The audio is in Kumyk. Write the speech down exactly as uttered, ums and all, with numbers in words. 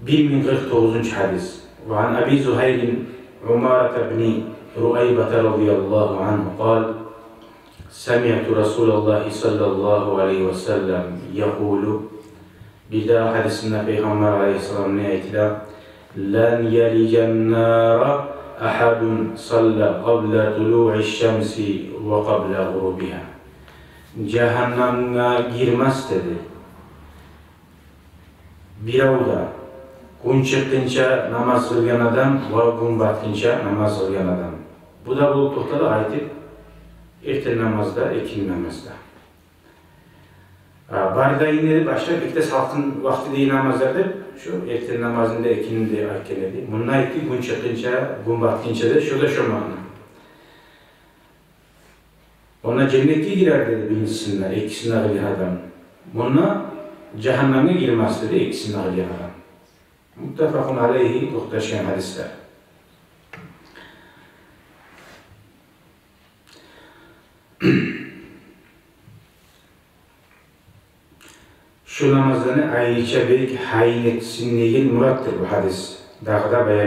Бир минг къыркъ тогъузунчу гьадис. Ва ан Аби Зугьайрин Умарата бни Руайбата радияллагьу ангьу къал: самиъту Расулаллагьи саллаллагьу алайгьи ва саллам якъулу. Бирдагъы гьадисинде Пайхаммар алайгьиссалам не айтды? Лан ялижан нара агьадун салла къабла тулуъи шамси ва къабла гъурубигьа. Жагьаннамгъа гирмес деди бирев де гюн чыкъгъынча намаз къылгъан адам ва гюн батгъынча намаз къылгъан адам. Бу да болуп токътады, айтып, эртен намазда, экинни намазда. А, бары да инде башлап, бек де салкъын вакътидеги намазлар деп, шо эртен намазны да, экинни де айтгъан эди. Мунда айтды, гюн чыкъгъынча, гюн батгъынча деп, шо да шо маъна. Онда женнетге гирер деди биринчисинде, экисинде къылгъан адам. Мунда жагьаннамгъа гирмес деди, экисинде къылгъан адам. Муттафакъун алайгьи, токъташгъан гьадислер. Шу намазланы айрыча бек гьайын этсин деген муратдыр бу гьадис. Дагъы да баян